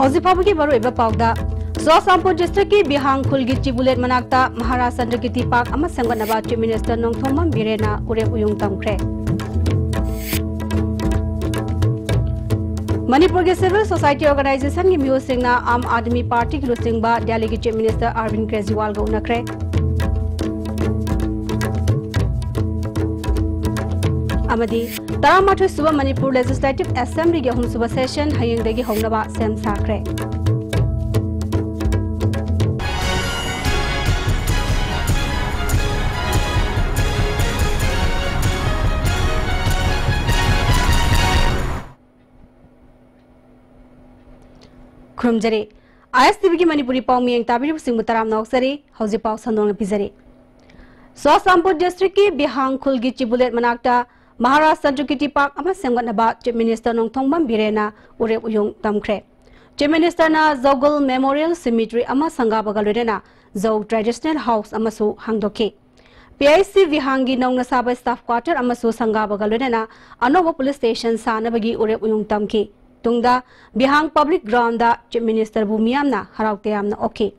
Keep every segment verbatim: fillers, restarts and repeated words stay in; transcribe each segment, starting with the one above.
ꯍꯧꯖꯤꯛ ꯐꯥꯎꯕꯒꯤ ꯃꯔꯨꯑꯣꯏꯕ ꯄꯥꯎꯗ, ꯆꯨꯔꯆꯥꯟꯄꯨꯔ district ꯀꯤ ꯕꯤꯍꯥꯡ ꯈꯨꯜꯒꯤ ꯆꯤꯕꯨꯂꯦꯠ ꯃꯅꯥꯛꯇ ꯃꯍꯥꯔꯥꯖ ꯆꯟꯗ꯭ꯔꯀꯤꯔꯇꯤ park ꯑꯃ ꯁꯦꯝꯒꯠꯅꯕ Chief Minister ꯅꯣꯡꯊꯣꯝꯕꯝ ꯕꯤꯔꯦꯟꯅ ꯎꯔꯦꯞ ꯎꯌꯨꯡ ꯇꯝꯈ꯭ꯔꯦ꯫ ꯃꯅꯤꯄꯨꯔꯒꯤ civil society organization ꯒꯤ ꯃꯤꯑꯣꯏꯁꯤꯡꯅ ꯑꯥꯝ ꯑꯥꯗꯃꯤ party ꯒꯤ ꯂꯨꯆꯤꯡꯕ ꯗꯦꯜꯂꯤꯒꯤ Chief Minister ꯑꯔꯕꯤꯟ ꯀꯦꯖꯔꯤꯋꯥꯜꯒ ꯎꯅꯈ꯭ꯔꯦ꯫ ꯑꯃꯗꯤ ꯇꯔꯥꯃꯥꯊꯣꯏ ꯁꯨꯕ ꯃꯅꯤꯄꯨꯔ Legislative Assembly ꯒꯤ ꯑꯍꯨꯝ ꯁꯨꯕ session ꯍꯌꯦꯡꯗꯒꯤ ꯍꯧꯅꯕ ꯁꯦꯝ ꯁꯥꯈ꯭ꯔꯦ꯫ ꯈꯨꯔꯨꯝꯖꯔꯤ꯫ ISTV ꯒꯤ ꯃꯅꯤꯄꯨꯔꯤ ꯄꯥꯎ ꯃꯤꯌꯦꯡ ꯇꯥꯕꯤꯔꯤꯕꯁꯤꯡꯕꯨ ꯇꯔꯥꯝꯅ ꯑꯣꯛꯆꯔꯤ꯫ ꯍꯧꯖꯤꯛ ꯄꯥꯎ ꯁꯟꯗꯣꯛꯅ ꯄꯤꯖꯔꯤ꯫ ꯆꯨꯔꯆꯥꯟꯄꯨꯔ district ꯀꯤ ꯕꯤꯍꯥꯡ ꯈꯨꯜꯒꯤ ꯆꯤꯕꯨꯂꯦꯠ ꯃꯅꯥꯛꯇ ꯃꯍꯥꯔꯥꯖ ꯆꯟꯗ꯭ꯔꯀꯤꯔꯇꯤ park ꯑꯃ ꯁꯦꯝꯒꯠꯅꯕ Chief Minister Nongthombam ꯕꯤꯔꯦꯟꯅ ꯎꯔꯦꯞ ꯎꯌꯨꯡ ꯇꯝꯈ꯭ꯔꯦ꯫ Chief Minister ꯅ ꯖꯧꯒꯜ Memorial Cemetery ꯑꯃ ꯁꯪꯒꯥꯕꯒ ꯂꯣꯏꯅꯅ ꯖꯧ Traditional House ꯑꯃꯁꯨ ꯍꯥꯡꯗꯣꯛꯈꯤ꯫ PHC ꯕꯤꯍꯥꯡꯒꯤ ꯅꯧꯅ ꯁꯥꯕ staff quarter ꯑꯃꯁꯨ ꯁꯪꯒꯥꯕꯒ ꯂꯣꯏꯅꯅ ꯑꯅꯧꯕ police station ꯁꯥꯅꯕꯒꯤ ꯎꯔꯦꯞ ꯎꯌꯨꯡ ꯇꯝꯈꯤ꯫ ꯇꯨꯡꯗ ꯕꯤꯍꯥꯡ public ground ꯗ Chief Minister ꯕꯨ ꯃꯤꯌꯥꯝꯅ ꯍꯔꯥꯎ ꯇꯌꯥꯝꯅ ꯑꯣꯛꯈꯤ꯫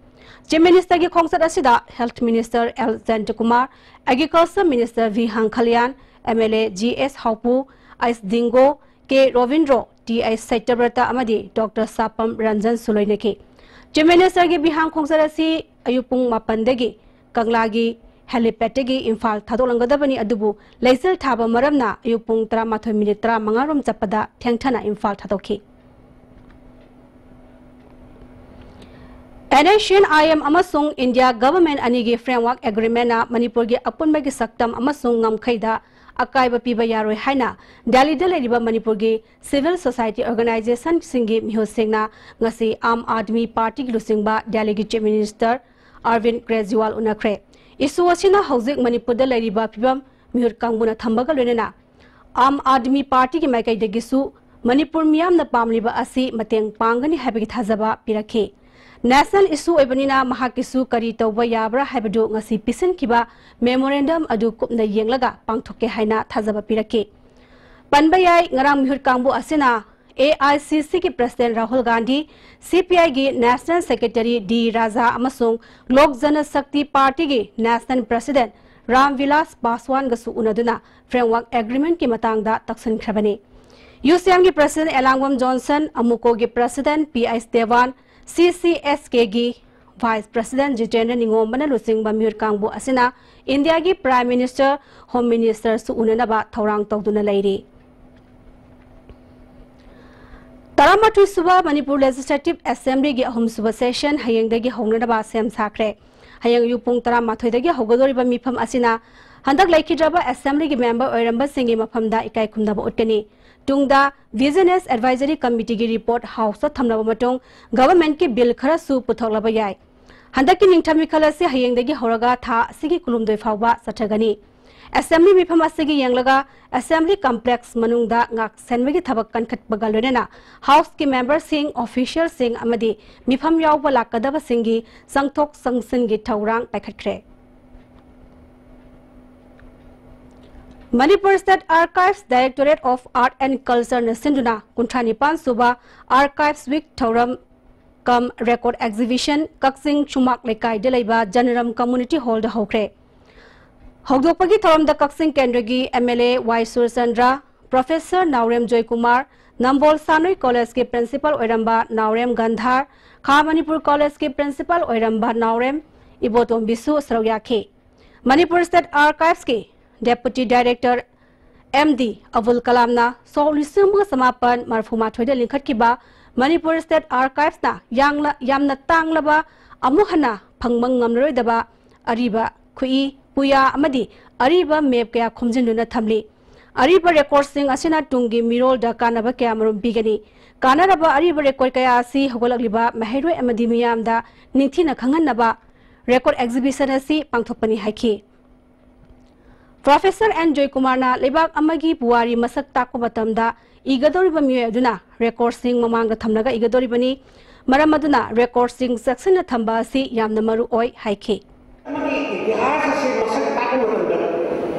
Chief Minister ꯒꯤ ꯈꯣꯡꯆꯠ ꯑꯁꯤꯗ Health Minister L Jayantakumar, Agriculture Minister V Hangkhalian, MLA G S Haupu, H Dingo, K Robindro, T H Satyabrata ꯑꯃꯗꯤ ꯗꯣꯛꯇꯔ ꯁꯥꯄꯝ ꯔꯟꯖꯟꯁꯨ ꯂꯣꯏꯅꯈꯤ꯫ Chief Minister ꯒꯤ ꯕꯤꯍꯥꯡ ꯈꯣꯡꯆꯠ ꯑꯁꯤ ꯑꯌꯨꯛ ꯄꯨꯡ ꯃꯥꯄꯟꯗꯒꯤ ꯀꯪꯂꯥꯒꯤ helipad ꯇꯒꯤ ꯏꯝꯐꯥꯜ ꯊꯥꯗꯣꯛꯂꯝꯒꯗꯕꯅꯤ, ꯑꯗꯨꯕꯨ ꯂꯩꯆꯤꯜ ꯊꯥꯕ ꯃꯔꯝꯅ ꯑꯌꯨꯛ ꯄꯨꯡ ꯇꯔꯥꯃꯥꯊꯣꯏ minute ꯇꯔꯥꯃꯉꯥ ꯔꯣꯝ ꯆꯠꯄꯗ ꯊꯦꯡꯊꯅ ꯏꯝꯐꯥꯜ ꯊꯥꯗꯣꯛꯈꯤ꯫ NSCN-IM ꯑꯃꯁꯨꯡ India Government ꯑꯅꯤꯒꯤ Framework Agreement ꯅ ꯃꯅꯤꯄꯨꯔꯒꯤ ꯑꯄꯨꯟꯕꯒꯤ ꯁꯛꯇꯝ ꯑꯃꯁꯨꯡ ꯉꯝꯈꯩꯗ ꯑꯀꯥꯏꯕ ꯄꯤꯕ ꯌꯥꯔꯣꯏ ꯍꯥꯏꯅ ꯗꯦꯜꯂꯤꯗ ꯂꯩꯔꯤꯕ ꯃꯅꯤꯄꯨꯔꯒꯤ civil society organization ꯁꯤꯡꯒꯤ ꯃꯤꯍꯨꯠꯁꯤꯡꯅ ꯉꯁꯤ ꯑꯥꯝ ꯑꯥꯗꯃꯤ ꯄꯥꯔꯇꯤꯒꯤ ꯂꯨꯆꯤꯡꯕ ꯗꯦꯜꯂꯤꯒꯤ Chief Minister ꯑꯔꯕꯤꯟ ꯀꯦꯖꯔꯤꯋꯥꯜ ꯎꯅꯈ꯭ꯔꯦ꯫ Issue ꯑꯁꯤꯅ ꯍꯧꯖꯤꯛ ꯃꯅꯤꯄꯨꯔꯗ ꯂꯩꯔꯤꯕ ꯐꯤꯕꯝ ꯃꯤꯍꯨꯠ ꯀꯥꯡꯕꯨꯅ ꯊꯝꯕꯒ ꯂꯣꯏꯅꯅ ꯑꯥꯝ ꯑꯥꯗꯃꯤ ꯄꯥꯔꯇꯤꯒꯤ ꯃꯥꯏꯀꯩꯗꯒꯤꯁꯨ ꯃꯅꯤꯄꯨꯔ ꯃꯤꯌꯥꯝꯅ ꯄꯥꯝꯂꯤꯕ ꯑꯁꯤ ꯃꯇꯦꯡ ꯄꯥꯡꯒꯅꯤ ꯍꯥꯏꯕꯒꯤ ꯊꯥꯖꯕ ꯄꯤꯔꯛꯈꯤ꯫ National issue ꯑꯣꯏꯕꯅꯤꯅ ꯃꯍꯥꯛꯀꯤꯁꯨ ꯀꯔꯤ ꯇꯧꯕ ꯌꯥꯕ꯭ꯔꯥ ꯍꯥꯏꯕꯗꯨ ꯉꯁꯤ ꯄꯤꯁꯤꯟꯈꯤꯕ memorandum ꯑꯗꯨ ꯀꯨꯞꯅ ꯌꯦꯡꯂꯒ ꯄꯥꯡꯊꯣꯛꯀꯦ ꯍꯥꯏꯅ ꯊꯥꯖꯕ ꯄꯤꯔꯛꯈꯤ꯫ ꯄꯟꯕ ꯌꯥꯏ, ꯉꯔꯥꯡ ꯃꯤꯍꯨꯠ ꯀꯥꯡꯕꯨ ꯑꯁꯤꯅ ꯑꯦ ꯑꯥꯏ ꯁꯤ ꯁꯤꯒꯤ President ꯔꯥꯍꯨꯜ ꯒꯥꯟꯙꯤ, ꯁꯤ ꯄꯤ ꯑꯥꯏꯒꯤ National Secretary ꯗꯤ ꯔꯥꯖꯥ ꯑꯃꯁꯨꯡ ꯂꯣꯛ ꯖꯅ ꯁꯛꯇꯤ ꯄꯥꯔꯇꯤꯒꯤ National President Ram Vilas ꯄꯥꯁꯋꯥꯟꯒꯁꯨ ꯎꯅꯗꯨꯅ Framework Agreementꯀꯤ ꯃꯇꯥꯡꯗ ꯇꯛꯁꯤꯟꯈ꯭ꯔꯕꯅꯤ꯫ ꯌꯨ ꯁꯤ ꯑꯦꯝꯒꯤ President ꯑꯦꯂꯥꯡꯕꯝ ꯖꯣꯟꯁꯟ, ꯑꯃꯨꯀꯣꯒꯤ President P H Dewan, C C ꯑꯦꯁ ꯀꯦꯒꯤ Vice President ꯖꯤꯇꯦꯟꯗ꯭ꯔ ꯅꯤꯉꯣꯝꯕꯅ ꯂꯨꯆꯤꯡꯕ ꯃꯤꯍꯨꯠ ꯀꯥꯡꯕꯨ ꯑꯁꯤꯅ ꯏꯟꯗꯤꯌꯥꯒꯤ Prime Minister, Home Ministerꯁꯨ ꯎꯅꯅꯕ ꯊꯧꯔꯥꯡ ꯇꯧꯗꯨꯅ ꯂꯩꯔꯤ꯫ ꯇꯔꯥꯃꯥꯊꯣꯏ ꯁꯨꯕ ꯃꯅꯤꯄꯨꯔ Legislative Assemblyꯒꯤ ꯑꯍꯨꯝꯁꯨꯕ session ꯍꯌꯦꯡꯗꯒꯤ ꯍꯧꯅꯅꯕ ꯁꯦꯝ ꯁꯥꯈ꯭ꯔꯦ꯫ ꯍꯌꯦꯡ ꯑꯌꯨꯛ ꯄꯨꯡ ꯇꯔꯥꯃꯥꯊꯣꯏꯗꯒꯤ ꯍꯧꯒꯗꯧꯔꯤꯕ ꯃꯤꯐꯝ ꯑꯁꯤꯅ ꯍꯟꯗꯛ ꯂꯩꯈꯤꯗ꯭ꯔꯕ Assemblyꯒꯤ member ꯑꯣꯏꯔꯝꯕꯁꯤꯡꯒꯤ ꯃꯐꯝꯗ ꯏꯀꯥꯏ ꯈꯨꯝꯅꯕ ꯎꯠꯀꯅꯤ꯫ ꯇꯨꯡꯗ Vigilance Advisory Committeeꯒꯤ report Houseꯇ ꯊꯝꯂꯕ ꯃꯇꯨꯡ Governmentꯀꯤ bill ꯈꯔꯁꯨ ꯄꯨꯊꯣꯛꯂꯕ ꯌꯥꯏ꯫ ꯍꯟꯗꯛꯀꯤ ꯅꯤꯡꯊꯝ ꯃꯤꯈꯜ ꯑꯁꯤ ꯍꯌꯦꯡꯗꯒꯤ ꯍꯧꯔꯒ ꯊꯥ ꯑꯁꯤꯒꯤ ꯀꯨꯟꯍꯨꯝꯗꯣꯏ ꯐꯥꯎꯕ ꯆꯠꯊꯒꯅꯤ꯫ Assembly ꯃꯤꯐꯝ ꯑꯁꯤꯒꯤ ꯌꯦꯡꯂꯒ Assembly Complex ꯃꯅꯨꯡꯗ ꯉꯥꯛ ꯁꯦꯟꯕꯒꯤ ꯊꯕꯛ ꯀꯟꯈꯠꯄꯒ ꯂꯣꯏꯅꯅ Houseꯀꯤ memberꯁꯤꯡ, officialꯁꯤꯡ ꯑꯃꯗꯤ ꯃꯤꯐꯝ ꯌꯥꯎꯕ ꯂꯥꯛꯀꯗꯕꯁꯤꯡꯒꯤ ꯆꯪꯊꯣꯛ ꯆꯪꯁꯤꯟꯒꯤ ꯊꯧꯔꯥꯡ ꯄꯥꯏꯈꯠꯈ꯭ꯔꯦ꯫ Manipur State Archives, Directorate of Art and Cultureꯅ ꯁꯤꯟꯗꯨꯅ ꯀꯨꯟꯊ꯭ꯔꯥ ꯅꯤꯄꯥꯟ ꯁꯨꯕ Archives Week ꯊꯧꯔꯝ cum Record Exhibition ꯀꯛꯆꯤꯡ ꯆꯨꯃꯥꯛ ꯂꯩꯀꯥꯏꯗ ꯂꯩꯕ ꯖꯅꯔꯝ Community Hallꯗ ꯍꯧꯈ꯭ꯔꯦ꯫ ꯍꯧꯗꯣꯛꯄꯒꯤ ꯊꯧꯔꯝꯗ ꯀꯛꯆꯤꯡ ꯀꯦꯟꯗ꯭ꯔꯒꯤ M L A Y Surchandra, Professor Naorem Joykumar, Nambol Sanoi Collegeꯀꯤ Principal ꯑꯣꯏꯔꯝꯕ ꯅꯥꯎꯔꯦꯝ ꯒꯟꯙꯥꯔ, ꯈꯥ ꯃꯅꯤꯄꯨꯔ Collegeꯀꯤ Principal ꯑꯣꯏꯔꯝꯕ ꯅꯥꯎꯔꯦꯝ ꯏꯕꯣꯇꯣꯝꯕꯤꯁꯨ ꯁꯔꯨꯛ ꯌꯥꯈꯤ꯫ Manipur State Archivesꯀꯤ Deputy Director M D Abul ꯀꯂꯥꯝꯅ ꯁꯣꯛ ꯂꯤꯁꯤꯡ ꯑꯃꯒ ꯆꯃꯥꯄꯟ ꯃꯔꯤꯐꯨ ꯃꯥꯊꯣꯏꯗ ꯂꯤꯡꯈꯠꯈꯤꯕ Manipur State Archivesꯅ ꯌꯥꯡꯂ-, ꯌꯥꯝꯅ ꯇꯥꯡꯂꯕ, ꯑꯃꯨꯛ ꯍꯟꯅ ꯐꯪꯕ ꯉꯝꯂꯔꯣꯏꯗꯕ ꯑꯔꯤꯕ ꯈꯨꯏ, ꯄꯨꯌꯥ ꯑꯃꯗꯤ ꯑꯔꯤꯕ map ꯀꯌꯥ ꯈꯣꯝꯖꯤꯟꯗꯨꯅ ꯊꯝꯂꯤ꯫ ꯑꯔꯤꯕ recordꯁꯤꯡ ꯑꯁꯤꯅ ꯇꯨꯡꯒꯤ ꯃꯤꯔꯣꯜꯗ ꯀꯥꯟꯅꯕ ꯀꯌꯥ ꯃꯔꯨꯝ ꯄꯤꯒꯅꯤ꯫ ꯀꯥꯟꯅꯔꯕ ꯑꯔꯤꯕ record ꯀꯌꯥ ꯑꯁꯤ ꯍꯧꯒꯠꯂꯛꯂꯤꯕ ꯃꯍꯩꯔꯣꯏ ꯑꯃꯗꯤ ꯃꯤꯌꯥꯝꯗ ꯅꯤꯡꯊꯤꯅ ꯈꯪꯍꯟꯅꯕ record exhibition ꯑꯁꯤ ꯄꯥꯡꯊꯣꯛꯄꯅꯤ ꯍꯥꯏꯈꯤ꯫ Professor ꯑꯦꯟ ꯖꯣꯏꯀꯨꯃꯥꯔꯅ ꯂꯩꯕꯥꯛ ꯑꯃꯒꯤ ꯄꯨꯋꯥꯔꯤ ꯃꯁꯛ ꯇꯥꯛꯄ ꯃꯇꯝꯗ ꯏꯒꯗꯧꯔꯤꯕ ꯃꯤꯑꯣꯏ ꯑꯗꯨꯅ recordꯁꯤꯡ ꯃꯃꯥꯡꯗ ꯊꯝꯂꯒ ꯏꯒꯗꯧꯔꯤꯕꯅꯤ꯫ ꯃꯔꯝ ꯑꯗꯨꯅ recordꯁꯤꯡ ꯆꯦꯛꯁꯤꯟꯅ ꯊꯝꯕ ꯑꯁꯤ ꯌꯥꯝꯅ ꯃꯔꯨ ꯑꯣꯏ ꯍꯥꯏꯈꯤ꯫ ꯑꯃꯒꯤ ꯏꯇꯤꯍꯥꯁ ꯑꯁꯤ ꯃꯁꯛ ꯇꯥꯛꯄ ꯃꯇꯝꯗ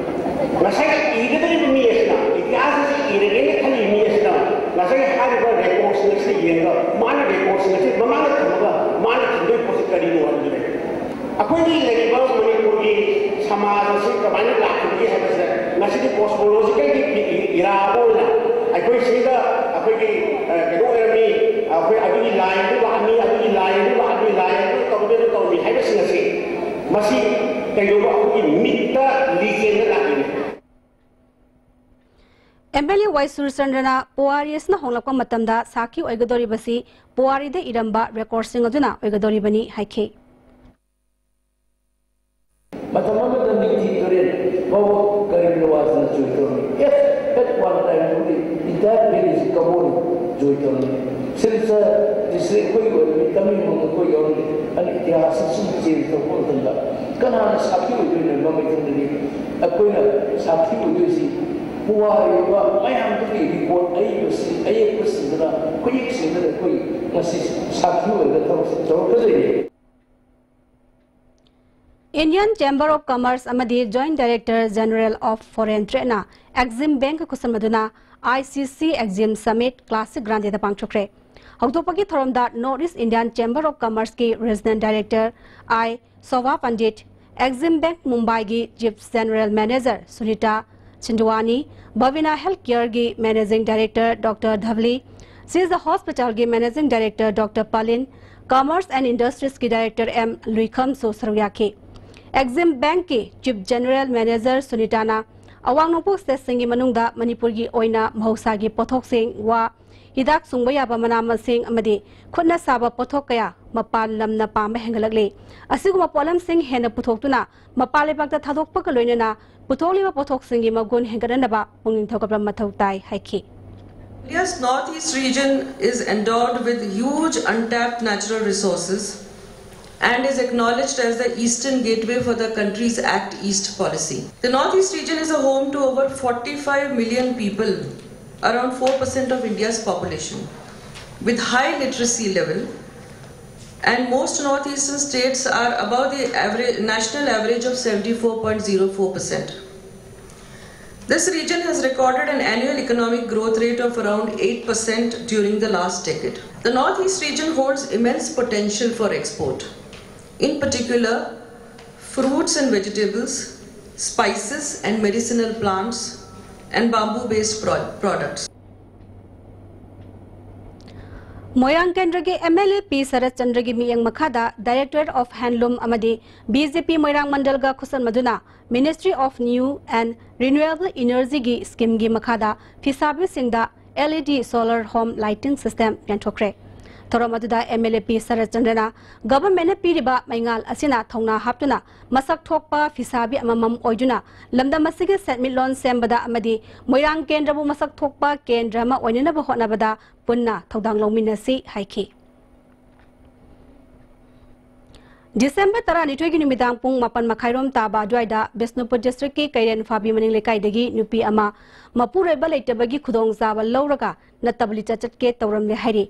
ꯉꯁꯥꯏꯒꯤ ꯏꯒꯗꯧꯔꯤꯕ ꯃꯤ ꯑꯁꯤꯅ, ꯏꯇꯤꯍꯥꯁ ꯑꯁꯤ ꯏꯔꯒꯦꯅ ꯈꯜꯂꯤ ꯃꯤ ꯑꯁꯤꯅ ꯉꯁꯥꯏꯒꯤ ꯍꯥꯏꯔꯤꯕ ꯍꯧꯖꯤꯛ ꯂꯩꯔꯤꯕ ꯃꯅꯤꯄꯨꯔꯒꯤ ꯁꯃꯥꯖ ꯑꯁꯤ ꯀꯃꯥꯏꯅ ꯂꯥꯛꯈꯤꯕꯒꯦ ꯍꯥꯏꯕꯁꯦ ꯉꯁꯤꯗꯤ ꯀꯣꯁꯃꯣꯂꯣꯖꯤꯀꯦꯜꯒꯤ ꯏꯔꯥ ꯑꯃ ꯑꯣꯏꯅ ꯑꯩꯈꯣꯏ ꯁꯤꯗ ꯑꯩꯈꯣꯏꯒꯤ, ꯑ, ꯀꯩꯅꯣ ꯑꯣꯏꯔꯝꯃꯤ, ꯑꯩꯈꯣꯏ ꯑꯗꯨꯒꯤ ꯂꯥꯏ ꯑꯗꯨ ꯂꯥꯛꯑꯝꯃꯤ, ꯑꯗꯨꯒꯤ ꯂꯥꯏ ꯑꯗꯨ ꯂꯥꯛꯑꯝꯃꯤ, ꯂꯥꯏ ꯑꯗꯨ ꯇꯧꯔꯝꯃꯤ, ꯑꯗꯨ ꯇꯧꯔꯝꯃꯤ ꯍꯥꯏꯕꯁꯤꯡ ꯑꯁꯤ ꯃꯁꯤ ꯀꯩꯗꯧꯕ ꯑꯩꯈꯣꯏꯒꯤ ꯃꯤꯠꯇ ꯂꯤꯖꯦꯟꯗ ꯂꯥꯛꯏꯅꯤ꯫ ꯑꯦꯝ ꯑꯦꯜ ꯑꯦ ꯋꯥꯏ ꯁꯨꯔꯆꯟꯗ꯭ꯔꯅ ꯄꯨꯋꯥꯔꯤ ꯑꯁꯤꯅ ꯍꯣꯡꯂꯛꯄ ꯃꯇꯝꯗ ꯁꯥꯈꯤ ꯑꯣꯏꯒꯗꯧꯔꯤꯕꯁꯤ ꯄꯨꯋꯥꯔꯤꯗ ꯏꯔꯝꯕ ꯔꯦꯀꯣꯔꯗꯁꯤꯡ ꯑꯗꯨꯅ ꯑꯣꯏꯒꯗꯧꯔꯤꯕꯅꯤ ꯍꯥꯏꯈꯤ꯫ ꯃꯇꯝ ꯑꯃꯗ ꯅꯤꯡꯊꯤ ꯇꯨꯔꯦꯜ ꯐꯥꯎꯕ ꯀꯔꯤꯒꯨꯝꯕ ꯋꯥꯗꯅ ꯖꯣꯏ ꯇꯧꯔꯝꯃꯤ꯫ Yes, at one time only entire village ꯀꯕꯣꯅ ꯖꯣꯏ ꯇꯧꯔꯝꯃꯤ꯫ ꯁꯤꯜꯆꯔ ꯗꯤꯁꯇ꯭ꯔꯤꯛ ꯑꯩꯈꯣꯏꯒꯤ ꯑꯣꯏꯔꯝꯃꯤ, ꯇꯃꯦꯡꯂꯣꯡ ꯑꯩꯈꯣꯏ ꯌꯥꯎꯔꯝꯃꯤ꯫ ꯑꯗꯨ ꯏꯇꯤꯍꯥꯁꯁꯤ ꯁꯨꯝ ꯆꯦꯟꯖ ꯇꯧꯔꯛꯄ ꯃꯇꯝꯗ ꯀꯅꯥꯅ ꯁꯥꯈꯤ ꯑꯣꯏꯗꯣꯏꯅꯣ? ꯃꯃꯩꯊꯪꯗꯗꯤ ꯑꯩꯈꯣꯏꯅ ꯁꯥꯈꯤ ꯑꯣꯏꯗꯣꯏꯁꯤ ꯄꯨꯋꯥꯔꯤꯕ ꯃꯌꯥꯝꯗꯨꯒꯤ ꯔꯤꯄꯣꯔꯠ ꯑꯏꯕꯁꯤꯡ, ꯑꯌꯦꯛꯄꯁꯤꯡꯗꯨꯅ, ꯈꯨꯌꯦꯛꯁꯤꯡꯗꯨꯅ ꯑꯩꯈꯣꯏ ꯉꯁꯤ ꯁꯥꯈꯤ ꯑꯣꯏꯔꯒ ꯊꯕꯛꯁꯤ ꯇꯧꯔꯛꯀꯗꯣꯏꯅꯤ꯫ Indian Chamber of Commerce ꯑꯃꯗꯤ Joint Director General of Foreign Trade ꯅ Exim Bank ꯈꯨꯠꯁꯝꯅꯗꯨꯅ I C C Exim Summit Classic Grande ꯗ ꯄꯥꯡꯊꯣꯛꯈ꯭ꯔꯦ꯫ ꯍꯧꯗꯣꯛꯄꯒꯤ ꯊꯧꯔꯝꯗ North East Indian Chamber of Commerce ꯀꯤ Regional Director I Shobha Pandit, Exim Bank ꯃꯨꯝꯕꯥꯏꯒꯤ Chief General Manager Sunita Sinduwani, Bhavina Health Care ꯒꯤ Managing Director Doctor Dhavali, Shija Hospital ꯒꯤ Managing Director Doctor Palin, Commerce and Industries ꯀꯤ Director M ꯂꯨꯏꯈꯝꯁꯨ ꯁꯔꯨꯛ ꯌꯥꯈꯤ꯫ Exim Bank ꯀꯤ Chief General Manager ꯁꯨꯅꯤꯇꯥꯅ ꯑꯋꯥꯡ ꯅꯣꯡꯄꯣꯛ state ꯁꯤꯡꯒꯤ ꯃꯅꯨꯡꯗ ꯃꯅꯤꯄꯨꯔꯒꯤ ꯑꯣꯏꯅ ꯃꯍꯧꯁꯥꯒꯤ ꯄꯣꯠꯊꯣꯛꯁꯤꯡ, ꯋꯥ, ꯍꯤꯗꯥꯛ ꯁꯨꯡꯕ ꯌꯥꯕ ꯃꯅꯥ ꯃꯁꯤꯡ ꯑꯃꯗꯤ ꯈꯨꯠꯅ ꯁꯥꯕ ꯄꯣꯠꯊꯣꯛ ꯀꯌꯥ ꯃꯄꯥꯟ ꯂꯝꯅ ꯄꯥꯝꯕ ꯍꯦꯟꯒꯠꯂꯛꯂꯤ꯫ ꯑꯁꯤꯒꯨꯝꯕ ꯄꯣꯠꯂꯝꯁꯤꯡ ꯍꯦꯟꯅ ꯄꯨꯊꯣꯛꯇꯨꯅ ꯃꯄꯥꯟ ꯂꯩꯕꯥꯛꯇ ꯊꯥꯗꯣꯛꯄꯒ ꯂꯣꯏꯅꯅ ꯄꯨꯊꯣꯛꯂꯤꯕ ꯄꯣꯠꯊꯣꯛꯁꯤꯡꯒꯤ ꯃꯒꯨꯟ ꯍꯦꯟꯒꯠꯍꯟꯅꯕ ꯄꯨꯛꯅꯤꯡ ꯊꯧꯒꯠꯄ ꯃꯊꯧ ꯇꯥꯏ ꯍꯥꯏꯈꯤ꯫ India's Northeast region is endowed with huge untapped natural resources and is acknowledged as the Eastern Gateway for the country's Act East policy. The Northeast region is a home to over forty-five million people, around four percent of India's population, with high literacy level, and most northeastern states are above the average, national average of seventy-four point zero four percent. This region has recorded an annual economic growth rate of around eight percent during the last decade. The Northeast region holds immense potential for export. In particular, fruits and vegetables, spices and medicinal plants, and bamboo-based pro- products. ꯃꯣꯏꯔꯥꯡ ꯀꯦꯟꯗ꯭ꯔꯒꯤ M L ꯑꯦ ꯄꯤ ꯁꯔꯠꯆꯟꯗ꯭ꯔꯒꯤ ꯃꯤꯠꯌꯦꯡ ꯃꯈꯥꯗ Directorate of Handloom ꯑꯃꯗꯤ B J P Moirang ꯃꯟꯗꯜꯒ ꯈꯨꯠꯁꯝꯅꯗꯨꯅ Ministry of New and Renewable Energyꯒꯤ schemeꯒꯤ ꯃꯈꯥꯗ ꯐꯤꯁꯥꯕꯤꯁꯤꯡꯗ L E D solar home lighting system ꯌꯦꯟꯊꯣꯛꯈ꯭ꯔꯦ꯫ ꯊꯧꯔꯝ ꯑꯗꯨꯗ ꯑꯦꯝ ꯑꯦꯜ ꯑꯦ ꯄꯤ ꯁꯔꯠꯆꯟꯗ꯭ꯔꯅ governmentꯅ ꯄꯤꯔꯤꯕ ꯃꯩꯉꯥꯜ ꯑꯁꯤꯅ ꯊꯧꯅꯥ ꯍꯥꯞꯇꯨꯅ ꯃꯁꯛ ꯊꯣꯛꯄ ꯐꯤꯁꯥꯕꯤ ꯑꯃꯃꯝ ꯑꯣꯏꯗꯨꯅ ꯂꯝꯗꯝ ꯑꯁꯤꯒꯤ ꯁꯦꯟꯃꯤꯠꯂꯣꯟ ꯁꯦꯝꯕꯗ ꯑꯃꯗꯤ ꯃꯣꯏꯔꯥꯡ ꯀꯦꯟꯗ꯭ꯔꯕꯨ ꯃꯁꯛ ꯊꯣꯛꯄ ꯀꯦꯟꯗ꯭ꯔ ꯑꯃ ꯑꯣꯏꯅꯅꯕ ꯍꯣꯠꯅꯕꯗ ꯄꯨꯟꯅ ꯊꯧꯗꯥꯡ ꯂꯧꯃꯤꯟꯅꯁꯤ ꯍꯥꯏꯈꯤ꯫ ꯗꯤꯁꯦꯝꯕꯔ ꯇꯔꯥꯅꯤꯊꯣꯏꯒꯤ ꯅꯨꯃꯤꯗꯥꯡ ꯄꯨꯡ ꯃꯥꯄꯟ ꯃꯈꯥꯏꯔꯣꯝ ꯇꯥꯕ ꯑꯗꯨꯋꯥꯏꯗ ꯕꯤꯁꯅꯨꯄꯨꯔ districtꯀꯤ ꯀꯩꯔꯦꯟ ꯐꯥꯕꯤ ꯃꯅꯤꯡ ꯂꯩꯀꯥꯏꯗꯒꯤ ꯅꯨꯄꯤ ꯑꯃ ꯃꯄꯨꯔꯣꯏꯕ ꯂꯩꯇꯕꯒꯤ ꯈꯨꯗꯣꯡꯆꯥꯕ ꯂꯧꯔꯒ ꯅꯠꯇꯕ ꯂꯤꯆꯠ ꯆꯠꯀꯦ ꯇꯧꯔꯝꯂꯦ ꯍꯥꯏꯔꯤ꯫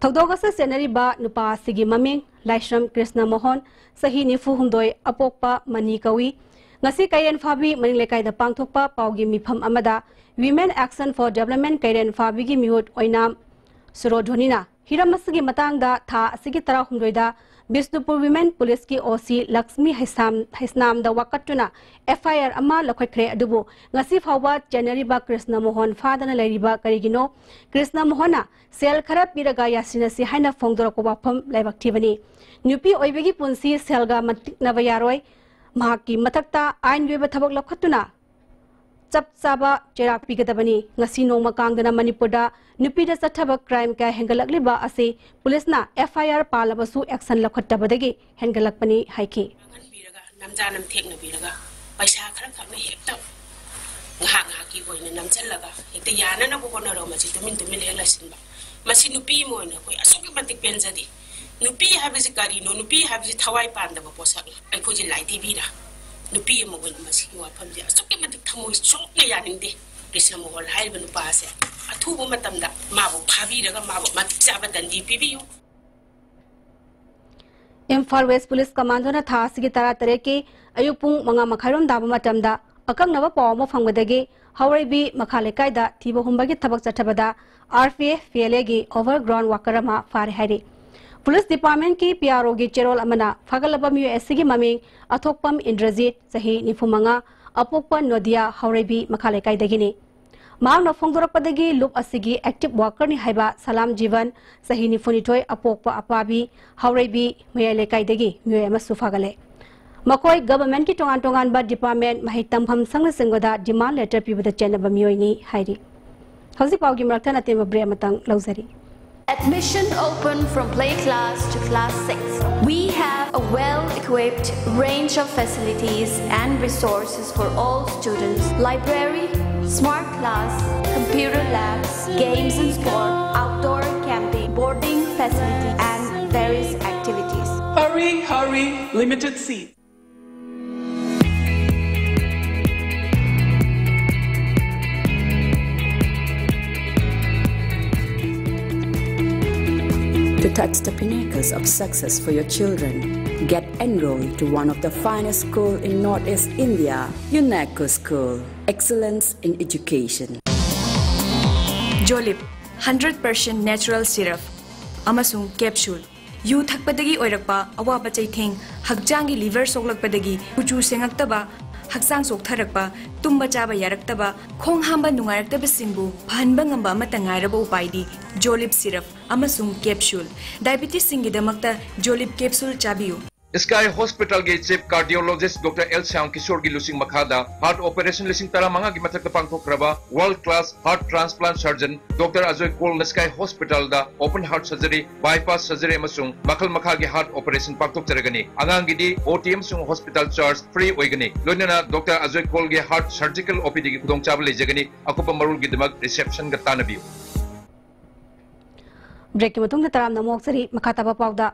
ꯊꯧꯗꯣꯛ ꯑꯁꯤ ꯆꯦꯟꯅꯔꯤꯕ ꯅꯨꯄꯥ ꯑꯁꯤꯒꯤ ꯃꯃꯤꯡ ꯂꯥꯏꯁ꯭ꯔꯝ ꯀ꯭ꯔꯤꯁꯅ ꯃꯣꯍꯟ, ꯆꯍꯤ ꯅꯤꯐꯨ ꯍꯨꯝꯗꯣꯏ, ꯑꯄꯣꯛꯄ ꯃꯅꯤ ꯀꯧꯏ꯫ ꯉꯁꯤ ꯀꯩꯔꯦꯟ ꯐꯥꯕꯤ ꯃꯅꯤꯡ ꯂꯩꯀꯥꯏꯗ ꯄꯥꯡꯊꯣꯛꯄ ꯄꯥꯎꯒꯤ ꯃꯤꯐꯝ ꯑꯃꯗ Women Action for Development ꯀꯩꯔꯦꯟ ꯐꯥꯕꯤꯒꯤ ꯃꯤꯍꯨꯠ ꯑꯣꯏꯅꯥꯝ ꯁꯨꯔꯣꯙꯣꯅꯤꯅ ꯍꯤꯔꯝ ꯑꯁꯤꯒꯤ ꯃꯇꯥꯡꯗ ꯊꯥ ꯑꯁꯤꯒꯤ ꯇꯔꯥꯍꯨꯝꯗꯣꯏꯗ Bishnupur Women Policeꯀꯤ O C Lakshmi ꯍꯩꯁꯥꯝ-, ꯍꯩꯁꯅꯥꯝꯗ ꯋꯥꯀꯠꯇꯨꯅ F I R ꯑꯃ ꯂꯧꯈꯠꯈ꯭ꯔꯦ꯫ ꯑꯗꯨꯕꯨ ꯉꯁꯤ ꯐꯥꯎꯕ ꯆꯦꯟꯅꯔꯤꯕ ꯀ꯭ꯔꯤꯁꯅ ꯃꯣꯍꯟ ꯐꯥꯗꯅ ꯂꯩꯔꯤꯕ ꯀꯔꯤꯒꯤꯅꯣ? ꯀ꯭ꯔꯤꯁꯅ ꯃꯣꯍꯟꯅ ꯁꯦꯜ ꯈꯔ ꯄꯤꯔꯒ ꯌꯥꯁꯤꯟꯅꯁꯤ ꯍꯥꯏꯅ ꯐꯣꯡꯗꯣꯔꯛꯄ ꯋꯥꯐꯝ ꯂꯥꯏꯕꯛ ꯊꯤꯕꯅꯤ꯫ ꯅꯨꯄꯤ ꯑꯣꯏꯕꯒꯤ ꯄꯨꯟꯁꯤ ꯁꯦꯜꯒ ꯃꯟꯇꯤꯛꯅꯕ ꯌꯥꯔꯣꯏ꯫ ꯃꯍꯥꯛꯀꯤ ꯃꯊꯛꯇ ꯑꯥꯏꯟꯒꯤ ꯑꯣꯏꯕ ꯊꯕꯛ ꯂꯧꯈꯠꯇꯨꯅ ꯆꯞ ꯆꯥꯕ ꯆꯩꯔꯥꯛ ꯄꯤꯒꯗꯕꯅꯤ꯫ ꯉꯁꯤ ꯅꯣꯡꯃ ꯀꯥꯡꯗꯅ ꯃꯅꯤꯄꯨꯔꯗ ꯅꯨꯄꯤꯗ ꯆꯠꯊꯕ crime ꯀꯌꯥ ꯍꯦꯟꯒꯠꯂꯛꯂꯤꯕ ꯑꯁꯤ ꯄꯨꯂꯤꯁꯅ F I R ꯄꯥꯜꯂꯕꯁꯨ action ꯂꯧꯈꯠꯇꯕꯗꯒꯤ ꯍꯦꯟꯒꯠꯂꯛꯄꯅꯤ ꯍꯥꯏꯈꯤ꯫ ꯃꯥꯡꯍꯟꯕꯤꯔꯒ, ꯅꯝꯖꯥ ꯅꯝꯊꯦꯛꯅꯕꯤꯔꯒ, ꯄꯩꯁꯥ ꯈꯔ ꯈꯛꯅ ꯍꯦꯛꯇ ꯉꯥꯏꯍꯥꯛ ꯉꯥꯏꯍꯥꯛꯀꯤ ꯑꯣꯏꯅ ꯅꯝꯁꯤꯜꯂꯒ ꯍꯦꯛꯇ ꯌꯥꯅꯅꯕ ꯍꯣꯠꯅꯔꯒ ꯃꯁꯤ ꯇꯨꯃꯤꯟ ꯇꯨꯃꯤꯟ ꯍꯦꯛ ꯂꯩꯁꯤꯟꯕ꯫ ꯃꯁꯤ ꯅꯨꯄꯤ ꯑꯃ ꯑꯣꯏꯅ ꯑꯩꯈꯣꯏ ꯑꯁꯨꯛꯀꯤ ꯃꯇꯤꯛ ꯄꯦꯟꯖꯗꯦ꯫ ꯅꯨꯄꯤ ꯍꯥꯏꯕꯁꯤ ꯀꯔꯤꯅꯣ? ꯅꯨꯄꯤ ꯍꯥꯏꯕꯁꯤ ꯊꯋꯥꯏ ꯄꯥꯟꯗꯕ ꯄꯣꯠꯁꯛꯅꯤ꯫ ꯑꯩꯈꯣꯏꯁꯦ ꯂꯥꯏ ꯗꯦꯕꯤꯅ ꯅꯨꯄꯤ ꯑꯃ ꯑꯣꯏꯅ ꯃꯁꯤꯒꯤ ꯋꯥꯐꯝꯁꯦ ꯑꯁꯨꯛꯀꯤ ꯃꯇꯤꯛ ꯊꯃꯣꯏ ꯁꯣꯛꯅ ꯌꯥꯅꯤꯡꯗꯦ꯫ ꯀ꯭ꯔꯤꯁꯅ ꯃꯣꯍꯟ ꯍꯥꯏꯔꯤꯕ ꯅꯨꯄꯥ ꯑꯁꯦ ꯑꯊꯨꯕ ꯃꯇꯝꯗ ꯃꯥꯕꯨ ꯐꯥꯕꯤꯔꯒ ꯃꯥꯕꯨ ꯃꯇꯤꯛ ꯆꯥꯕ ꯗꯟꯗꯤ ꯄꯤꯕꯤꯌꯨ꯫ ꯏꯝꯐꯥꯜ West Police Commandoꯅ ꯊꯥ ꯑꯁꯤꯒꯤ ꯇꯔꯥꯇꯔꯦꯠꯀꯤ ꯑꯌꯨꯛ ꯄꯨꯡ ꯃꯉꯥ ꯃꯈꯥꯏꯔꯣꯝ ꯇꯥꯕ ꯃꯇꯝꯗ ꯑꯀꯛꯅꯕ ꯄꯥꯎ ꯑꯃ ꯐꯪꯕꯗꯒꯤ ꯍꯥꯎꯔꯩꯕꯤ ꯃꯈꯥ ꯂꯩꯀꯥꯏꯗ ꯊꯤꯕ ꯍꯨꯝꯕꯒꯤ ꯊꯕꯛ ꯆꯠꯊꯕꯗ R P F P L Aꯒꯤ overground worker ꯑꯃ ꯐꯥꯔꯦ ꯍꯥꯏꯔꯤ꯫ Police Department ꯀꯤ P R O ꯒꯤ ꯆꯦꯔꯣꯜ ꯑꯃꯅ ꯐꯥꯒꯠꯂꯕ ꯃꯤꯑꯣꯏ ꯑꯁꯤꯒꯤ ꯃꯃꯤꯡ ꯑꯊꯣꯛꯄꯝ ꯏꯟꯗ꯭ꯔꯖꯤꯠ, ꯆꯍꯤ ꯅꯤꯐꯨ ꯃꯉꯥ, ꯑꯄꯣꯛꯄ ꯅꯣꯗꯤꯌꯥ ꯍꯥꯎꯔꯩꯕꯤ ꯃꯈꯥ ꯂꯩꯀꯥꯏꯗꯒꯤꯅꯤ꯫ ꯃꯍꯥꯛꯅ ꯐꯣꯡꯗꯣꯔꯛꯄꯗꯒꯤ ꯂꯨꯞ ꯑꯁꯤꯒꯤ active worker ꯅꯤ ꯍꯥꯏꯕ ꯁꯂꯥꯝ ꯖꯤꯕꯟ, ꯆꯍꯤ ꯅꯤꯐꯨꯅꯤꯊꯣꯏ, ꯑꯄꯣꯛꯄ ꯑꯄꯥꯕꯤ ꯍꯥꯎꯔꯩꯕꯤ ꯃꯌꯥꯏ ꯂꯩꯀꯥꯏꯗꯒꯤ ꯃꯤꯑꯣꯏ ꯑꯃꯁꯨ ꯐꯥꯒꯠꯂꯦ꯫ ꯃꯈꯣꯏ government ꯀꯤ ꯇꯣꯉꯥꯟ ꯇꯣꯉꯥꯟꯕ department, ꯃꯍꯩ ꯇꯝꯐꯝ ꯁꯪꯅꯆꯤꯡꯕꯗ demand letter ꯄꯤꯕꯗ ꯆꯦꯟꯅꯕ ꯃꯤꯑꯣꯏꯅꯤ ꯍꯥꯏꯔꯤ꯫ ꯍꯧꯖꯤꯛ ꯄꯥꯎꯒꯤ ꯃꯔꯛꯇ ꯑꯇꯦꯟꯕ break ꯑꯃꯇꯪ ꯂꯧꯖꯔꯤ꯫ Admission open from play class to class six. We have a well-equipped range of facilities and resources for all students. Library, smart class, computer labs, games and sport, outdoor camping, boarding facility, and various activities. Hurry, hurry, limited seats. To touch the pinnacles of success for your children, get enrolled to one of the finest school in Northeast India, UNECO School. Excellence in education. Jolib, hundred percent natural syrup ꯑꯃꯁꯨꯡ capsule꯫ U ꯊꯛꯄꯗꯒꯤ ꯑꯣꯏꯔꯛꯄ ꯑꯋꯥꯕ ꯆꯩꯊꯦꯡ, ꯍꯛꯆꯥꯡꯒꯤ liver ꯁꯣꯛꯂꯛꯄꯗꯒꯤ ꯀꯨꯆꯨ ꯁꯦꯡꯉꯛꯇꯕ, ꯍꯛꯆꯥꯡ ꯆꯣꯛꯊꯔꯛꯄ, ꯇꯨꯝꯕ ꯆꯥꯕ ꯌꯥꯔꯛꯇꯕ, ꯈꯣꯡ ꯍꯥꯝꯕ ꯅꯨꯡꯉꯥꯏꯔꯛꯇꯕꯁꯤꯡꯕꯨ ꯐꯍꯟꯕ ꯉꯝꯕ ꯑꯃꯠꯇ ꯉꯥꯏꯔꯕ ꯎꯄꯥꯏꯗꯤ Jolib syrup ꯑꯃꯁꯨꯡ capsule꯫ Diabetesꯁꯤꯡꯒꯤꯗꯃꯛꯇ Jolib capsule ꯆꯥꯕꯤꯌꯨ꯫ Sky Hospitalꯒꯤ Chief Cardiologist Doctor L Shyam ꯀꯤꯁꯣꯔꯒꯤ ꯂꯨꯆꯤꯡ ꯃꯈꯥꯗ heart operation ꯂꯤꯁꯤꯡ ꯇꯔꯥꯃꯉꯥꯒꯤ ꯃꯊꯛꯇ ꯄꯥꯡꯊꯣꯛꯈ꯭ꯔꯕ world class heart transplant surgeon Doctor Ajoy ꯀꯣꯜꯅ Sky Hospitalꯗ open heart surgery, bypass surgery ꯑꯃꯁꯨꯡ ꯃꯈꯜ ꯃꯈꯥꯒꯤ heart operation ꯄꯥꯡꯊꯣꯛꯆꯔꯒꯅꯤ꯫ ꯑꯉꯥꯡꯒꯤꯗꯤ O T ꯑꯃꯁꯨꯡ hospital charge free ꯑꯣꯏꯒꯅꯤ꯫ ꯂꯣꯏꯅꯅ Doctor ꯑꯖꯣꯏ ꯀꯣꯜꯒꯤ heart surgical OPDꯒꯤ ꯈꯨꯗꯣꯡꯆꯥꯕ ꯂꯩꯖꯒꯅꯤ꯫ ꯑꯀꯨꯞꯄ ꯃꯔꯣꯜꯒꯤꯗꯃꯛ receptionꯒ ꯇꯥꯟꯅꯕꯤꯌꯨ꯫ Breakꯀꯤ ꯃꯇꯨꯡꯗ ꯇꯔꯥꯝꯅ ꯑꯃꯨꯛ ꯑꯣꯛꯆꯔꯤ꯫ ꯃꯈꯥ ꯇꯥꯕ ꯄꯥꯎꯗ,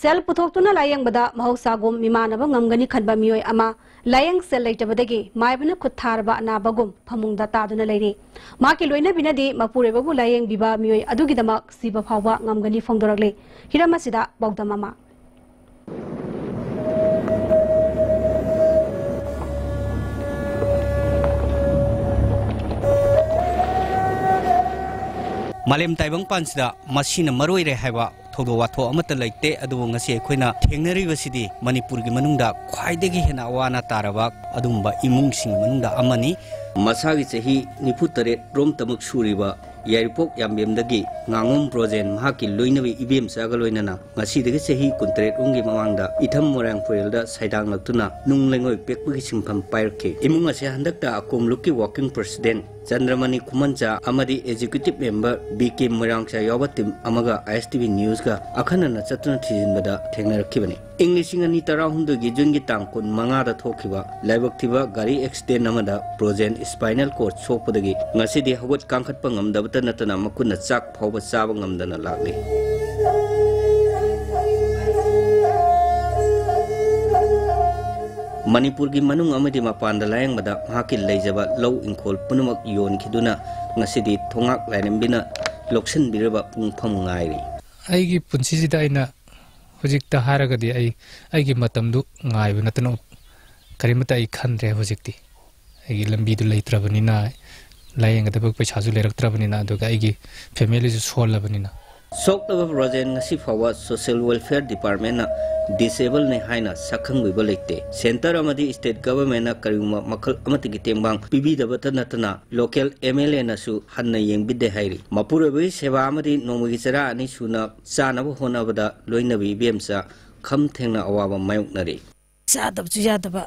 ꯁꯦꯜ ꯄꯨꯊꯣꯛꯇꯨꯅ ꯂꯥꯌꯦꯡꯕꯗ ꯃꯍꯧꯁꯥꯒꯨꯝ ꯃꯤꯃꯥꯟꯅꯕ ꯉꯝꯒꯅꯤ ꯈꯟꯕ ꯃꯤꯑꯣꯏ ꯑꯃ ꯂꯥꯌꯦꯡ ꯁꯦꯜ ꯂꯩꯇꯕꯗꯒꯤ ꯃꯥꯏꯕꯅ ꯈꯨꯠ ꯊꯥꯔꯕ ꯑꯅꯥꯕꯒꯨꯝ ꯐꯃꯨꯡꯗ ꯇꯥꯗꯨꯅ ꯂꯩꯔꯤ꯫ ꯃꯍꯥꯛꯀꯤ ꯂꯣꯏꯅꯕꯤꯅꯗꯤ ꯃꯄꯨꯔꯣꯏꯕꯕꯨ ꯂꯥꯌꯦꯡꯕꯤꯕ ꯃꯤꯑꯣꯏ ꯑꯗꯨꯒꯤꯗꯃꯛ ꯁꯤꯕ ꯐꯥꯎꯕ ꯉꯝꯒꯅꯤ ꯐꯣꯡꯗꯣꯔꯛꯂꯤ꯫ ꯍꯤꯔꯝ ꯑꯁꯤꯗ ꯄꯥꯎꯗꯝ ꯑꯃ꯫ ꯃꯥꯂꯦꯝ ꯇꯥꯏꯕꯪꯄꯥꯟꯁꯤꯗ ꯃꯁꯤꯅ ꯃꯔꯨꯑꯣꯏꯔꯦ ꯍꯥꯏꯕ ꯊꯧꯗꯣꯛ ꯋꯥꯊꯣꯛ ꯑꯃꯠꯇ ꯂꯩꯇꯦ꯫ ꯑꯗꯨꯕꯨ ꯉꯁꯤ ꯑꯩꯈꯣꯏꯅ ꯊꯦꯡꯅꯔꯤꯕꯁꯤꯗꯤ ꯃꯅꯤꯄꯨꯔꯒꯤ ꯃꯅꯨꯡꯗ ꯈ꯭ꯋꯥꯏꯗꯒꯤ ꯍꯦꯟꯅ ꯑꯋꯥ ꯑꯅꯥ ꯇꯥꯔꯕ ꯑꯗꯨꯒꯨꯝꯕ ꯏꯃꯨꯡꯁꯤꯡꯒꯤ ꯃꯅꯨꯡꯗ ꯑꯃꯅꯤ꯫ ꯃꯁꯥꯒꯤ ꯆꯍꯤ ꯅꯤꯐꯨ ꯇꯔꯦꯠ ꯔꯣꯝꯇꯃꯛ ꯁꯨꯔꯤꯕ ꯌꯥꯏꯔꯤꯄꯣꯛ ꯌꯥꯝꯕꯦꯝꯗꯒꯤ ꯉꯥꯉꯣꯝ ꯕ꯭ꯔꯣꯖꯦꯟ ꯃꯍꯥꯛꯀꯤ ꯂꯣꯏꯅꯕꯤ ꯏꯕꯦꯝꯆꯥꯒ ꯂꯣꯏꯅꯅ ꯉꯁꯤꯗꯒꯤ ꯆꯍꯤ ꯀꯨꯟꯇꯔꯦꯠ ꯔꯣꯝꯒꯤ ꯃꯃꯥꯡꯗ ꯏꯊꯝ ꯃꯣꯏꯔꯥꯡ ꯐꯨꯔꯦꯜꯗ ꯁꯩꯗꯥꯡꯂꯛꯇꯨꯅ ꯅꯨꯡ ꯂꯩꯉꯣꯏ ꯄꯦꯛꯄꯒꯤ ꯁꯤꯟꯐꯝ ꯄꯥꯏꯔꯛꯈꯤ꯫ ꯏꯃꯨꯡ ꯑꯁꯤ ꯍꯟꯗꯛꯇ ꯑꯀꯣꯝꯂꯨꯞꯀꯤ working president ꯆꯟꯗ꯭ꯔꯃꯅꯤ ꯈꯨꯃꯟꯆꯥ ꯑꯃꯗꯤ executive member ꯕꯤ ꯀꯦ ꯃꯣꯏꯔꯥꯡꯆꯥ ꯌꯥꯎꯕ team ꯑꯃꯒ ꯑꯥꯏ ꯑꯦꯁ ꯇꯤ ꯚꯤ ꯅ꯭ꯌꯨꯁꯀ ꯑꯈꯟꯅꯅ ꯆꯠꯇꯨꯅ ꯊꯤꯖꯤꯟꯕꯗ ꯊꯦꯡꯅꯔꯛꯈꯤꯕꯅꯤ꯫ ꯏꯪ ꯂꯤꯁꯤꯡ ꯑꯅꯤ ꯇꯔꯥꯍꯨꯝꯗꯣꯏꯒꯤ ꯖꯨꯟꯒꯤ ꯇꯥꯡ ꯀꯨꯟꯃꯉꯥꯗ ꯊꯣꯛꯈꯤꯕ ꯂꯥꯏꯕꯛ ꯊꯤꯕ ꯒꯥꯔꯤ ꯑꯦꯛꯁꯤꯗꯦꯟ ꯑꯃꯗ ꯕ꯭ꯔꯣꯖꯦꯟ spinal cord ꯁꯣꯛꯄꯗꯒꯤ ꯉꯁꯤꯗꯤ ꯍꯧꯒꯠ ꯀꯥꯡꯈꯠꯄ ꯉꯝꯗꯕꯇ ꯅꯠꯇꯅ ꯃꯈꯨꯠꯅ ꯆꯥꯛ ꯐꯥꯎꯕ ꯆꯥꯕ ꯉꯝꯗꯅ ꯂꯥꯛꯂꯤ꯫ ꯃꯅꯤꯄꯨꯔꯒꯤ ꯃꯅꯨꯡ ꯑꯃꯗꯤ ꯃꯄꯥꯟꯗ ꯂꯥꯌꯦꯡꯕꯗ ꯃꯍꯥꯛꯀꯤ ꯂꯩꯖꯕ ꯂꯧ ꯏꯪꯈꯣꯜ ꯄꯨꯝꯅꯃꯛ ꯌꯣꯟꯈꯤꯗꯨꯅ ꯉꯁꯤꯗꯤ ꯊꯣꯉꯥꯛ ꯂꯥꯏꯔꯦꯝꯕꯤꯅ ꯂꯧꯁꯤꯟꯕꯤꯔꯕ ꯄꯨꯡꯐꯝ ꯉꯥꯏꯔꯤ꯫ ꯑꯩꯒꯤ ꯄꯨꯟꯁꯤꯁꯤꯗ ꯑꯩꯅ ꯍꯧꯖꯤꯛꯇ ꯍꯥꯏꯔꯒꯗꯤ ꯑꯩ ꯑꯩꯒꯤ ꯃꯇꯝꯗꯨ ꯉꯥꯏꯕ ꯅꯠꯇꯅ ꯀꯔꯤꯃꯠꯇ ꯑꯩ ꯈꯟꯗ꯭ꯔꯦ ꯍꯧꯖꯤꯛꯇꯤ꯫ ꯑꯩꯒꯤ ꯂꯝꯕꯤꯗꯨ ꯂꯩꯇ꯭ꯔꯕꯅꯤꯅ, ꯂꯥꯌꯦꯡꯒꯗꯕ ꯄꯩꯁꯥꯁꯨ ꯂꯩꯔꯛꯇ꯭ꯔꯕꯅꯤꯅ, ꯑꯗꯨꯒ ꯑꯩꯒꯤ familyꯁꯨ ꯁꯣꯜꯂꯕꯅꯤꯅ꯫ ꯁꯣꯛꯂꯕ ꯕ꯭ꯔꯣꯖꯦꯟ ꯉꯁꯤ ꯐꯥꯎꯕ social welfare departmentꯅ disableꯅꯤ ꯍꯥꯏꯅ ꯁꯛꯈꯪꯕꯤꯕ ꯂꯩꯇꯦ꯫ Centre ꯑꯃꯗꯤ state governmentꯅ ꯀꯔꯤꯒꯨꯝꯕ ꯃꯈꯜ ꯑꯃꯠꯇꯒꯤ ꯇꯦꯡꯕꯥꯡ ꯄꯤꯕꯤꯗꯕꯇ ꯅꯠꯇꯅ local MLAꯅꯁꯨ ꯍꯟꯅ ꯌꯦꯡꯕꯤꯗꯦ ꯍꯥꯏꯔꯤ꯫ ꯃꯄꯨꯔꯣꯏꯕꯒꯤ ꯁꯦꯕꯥ ꯑꯃꯗꯤ ꯅꯣꯡꯃꯒꯤ ꯆꯔꯥ ꯑꯅꯤ ꯁꯨꯅ ꯆꯥꯅꯕ ꯍꯣꯠꯅꯕꯗ ꯂꯣꯏꯅꯕꯤ ꯏꯕꯦꯝꯆꯥ ꯈꯝ ꯊꯦꯡꯅ ꯑꯋꯥꯕ ꯃꯥꯌꯣꯛꯅꯔꯤ꯫ ꯆꯥꯗꯕꯁꯨ ꯌꯥꯗꯕ,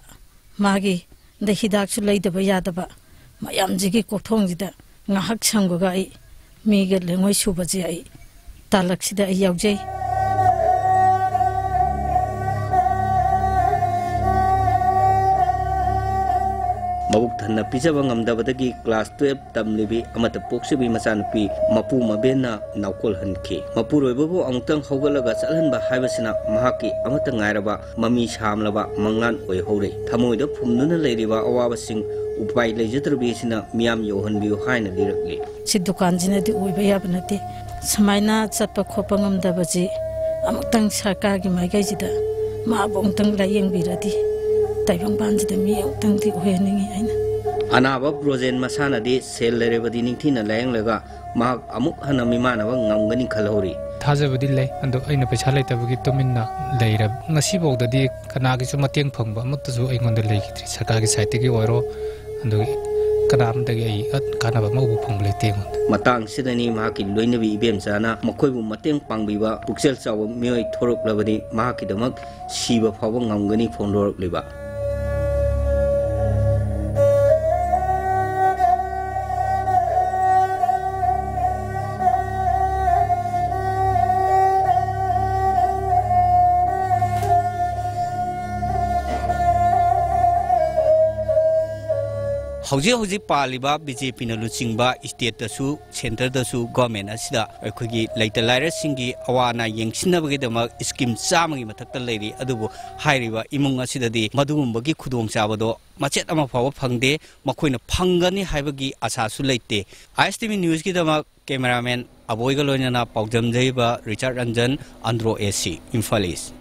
ꯃꯥꯒꯤ ꯗ ꯍꯤꯗꯥꯛꯁꯨ ꯂꯩꯗꯕ ꯌꯥꯗꯕ, ꯃꯌꯥꯝꯁꯤꯒꯤ ꯀꯣꯛꯊꯣꯡꯁꯤꯗ ꯉꯥꯏꯍꯥꯛ ꯁꯪꯕꯒ ꯑꯩ ꯃꯤꯒ ꯂꯩꯉꯣꯏ ꯁꯨꯕꯁꯦ ꯑꯩ ꯇꯥꯂꯛꯁꯤꯗ ꯑꯩ ꯌꯥꯎꯖꯩ꯫ ꯃꯕꯨꯛ ꯊꯟꯅ ꯄꯤꯖꯕ ꯉꯝꯗꯕꯗꯒꯤ class twelve ꯇꯝꯂꯤꯕꯤ ꯑꯃꯠꯇ ꯄꯣꯛꯆꯕꯤ ꯃꯆꯥꯅꯨꯄꯤ ꯃꯄꯨ ꯃꯕꯦꯟꯅ ꯅꯥꯎꯀꯣꯜꯍꯟꯈꯤ꯫ ꯃꯄꯨꯔꯣꯏꯕꯕꯨ ꯑꯃꯨꯛꯇꯪ ꯍꯧꯒꯠꯂꯒ ꯆꯠꯍꯟꯕ ꯍꯥꯏꯕꯁꯤꯅ ꯃꯍꯥꯛꯀꯤ ꯑꯃꯠꯇ ꯉꯥꯏꯔꯕ ꯃꯃꯤ ꯁꯥꯝꯂꯕ ꯃꯪꯂꯥꯟ ꯑꯣꯏꯍꯧꯔꯦ꯫ ꯊꯃꯣꯏꯗ ꯐꯨꯝꯗꯨꯅ ꯂꯩꯔꯤꯕ ꯑꯋꯥꯕꯁꯤꯡ ꯎꯄꯥꯏ ꯂꯩꯖꯗ꯭ꯔꯕꯤ ꯑꯁꯤꯅ ꯃꯤꯌꯥꯝ ꯌꯧꯍꯟꯕꯤꯌꯨ ꯍꯥꯏꯅ ꯂꯤꯔꯛꯂꯤ꯫ ꯁꯤ ꯗꯨꯀꯥꯟꯁꯤꯅꯗꯤ ꯑꯣꯏꯕ ꯌꯥꯕ ꯅꯠꯇꯦ꯫ ꯁꯨꯃꯥꯏꯅ ꯆꯠꯄ ꯈꯣꯠꯄ ꯉꯝꯗꯕꯁꯤ ꯑꯃꯨꯛꯇꯪ ꯁꯔꯀꯥꯔꯒꯤ ꯃꯥꯏꯀꯩꯁꯤꯗ ꯃꯥꯕꯨ ꯑꯃꯨꯛꯇꯪ ꯂꯥꯏꯌꯦꯡꯕꯤꯔꯗꯤ ꯇꯥꯏꯕꯪꯄꯥꯟꯁꯤꯗ ꯃꯤ ꯑꯃꯨꯛꯇꯪꯗꯤ ꯑꯣꯏꯍꯟꯅꯤꯡꯉꯤ ꯑꯩꯅ꯫ ꯑꯅꯥꯕ ꯕ꯭ꯔꯣꯖꯦꯟ ꯃꯁꯥꯅꯗꯤ ꯁꯦꯜ ꯂꯩꯔꯕꯗꯤ ꯅꯤꯡꯊꯤꯅ ꯂꯥꯌꯦꯡꯂꯒ ꯃꯍꯥꯛ ꯑꯃꯨꯛ ꯍꯟꯅ ꯃꯤꯃꯥꯟꯅꯕ ꯉꯝꯒꯅꯤ ꯈꯜꯍꯧꯔꯤ꯫ ꯊꯥꯖꯕꯗꯤ ꯂꯩ, ꯑꯗꯣ ꯑꯩꯅ ꯄꯩꯁꯥ ꯂꯩꯇꯕꯒꯤ ꯇꯨꯃꯤꯟꯅ ꯂꯩꯔꯕ꯫ ꯉꯁꯤꯐꯥꯎꯗꯗꯤ ꯀꯅꯥꯒꯤꯁꯨ ꯃꯇꯦꯡ ꯐꯪꯕ ꯑꯃꯠꯇꯁꯨ ꯑꯩꯉꯣꯟꯗ ꯂꯩꯈꯤꯗ꯭ꯔꯤ, ꯁꯔꯀꯥꯔꯒꯤ ꯁꯥꯏꯠꯇꯒꯤ ꯑꯣꯏꯔꯣ, ꯑꯗꯨꯒꯤ ꯀꯅꯥ ꯑꯃꯗꯒꯤ ꯑꯩ ꯀꯥꯟꯅꯕ ꯑꯃ ꯎꯕ ꯐꯪꯕ ꯂꯩꯇꯦ ꯑꯩꯉꯣꯟꯗ꯫ ꯃꯇꯥꯡꯁꯤꯗꯅꯤ ꯃꯍꯥꯛꯀꯤ ꯂꯣꯏꯅꯕꯤ ꯏꯕꯦꯝꯆꯥꯅ ꯃꯈꯣꯏꯕꯨ ꯃꯇꯦꯡ ꯄꯥꯡꯕꯤꯕ ꯄꯨꯛꯆꯦꯜ ꯆꯥꯎꯕ ꯃꯤꯑꯣꯏ ꯊꯣꯔꯛꯂꯕꯗꯤ ꯃꯍꯥꯛꯀꯤꯗꯃꯛ ꯁꯤꯕ ꯐꯥꯎꯕ ꯉꯝꯒꯅꯤ ꯐꯣꯡꯗꯣꯔꯛꯂꯤꯕ꯫ ꯍꯧꯖꯤꯛ ꯍꯧꯖꯤꯛ ꯄꯥꯜꯂꯤꯕ ꯕꯤ ꯖꯦ ꯄꯤꯅ ꯂꯨꯆꯤꯡꯕ ꯁ꯭ꯇꯦꯠꯇꯁꯨ, ꯁꯦꯟꯇꯔꯗꯁꯨ ꯒꯣꯔꯃꯦꯟ ꯑꯁꯤꯗ ꯑꯩꯈꯣꯏꯒꯤ ꯂꯩꯇ ꯂꯥꯏꯔꯁꯤꯡꯒꯤ ꯑꯋꯥ ꯑꯅꯥ ꯌꯦꯡꯁꯤꯟꯅꯕꯒꯤꯗꯃꯛ ꯁ꯭ꯀꯤꯝ ꯆꯥꯝꯃꯒꯤ ꯃꯊꯛꯇ ꯂꯩꯔꯤ꯫ ꯑꯗꯨꯕꯨ ꯍꯥꯏꯔꯤꯕ ꯏꯃꯨꯡ ꯑꯁꯤꯗꯗꯤ ꯃꯗꯨꯒꯨꯝꯕꯒꯤ ꯈꯨꯗꯣꯡꯆꯥꯕꯗꯣ ꯃꯆꯦꯠ ꯑꯃ ꯐꯥꯎꯕ ꯐꯪꯗꯦ꯫ ꯃꯈꯣꯏꯅ ꯐꯪꯒꯅꯤ ꯍꯥꯏꯕꯒꯤ ꯑꯁꯥꯁꯨ ꯂꯩꯇꯦ꯫ ꯑꯥꯏ ꯑꯦꯁ ꯇꯤ ꯚꯤ ꯅ꯭ꯌꯨꯁꯀꯤꯗꯃꯛ ꯀꯦꯃꯦꯔꯥꯃꯦꯟ ꯑꯕꯣꯏꯒ ꯂꯣꯏꯅꯅ ꯄꯥꯎꯖꯝꯖꯩꯕ ꯔꯤꯆꯥꯔꯗ ꯔꯟꯖꯟ, ꯑꯟꯗ꯭ꯔꯣ ꯑꯦ ꯁꯤ, ꯏꯝꯐꯥꯜ ꯏꯁ꯫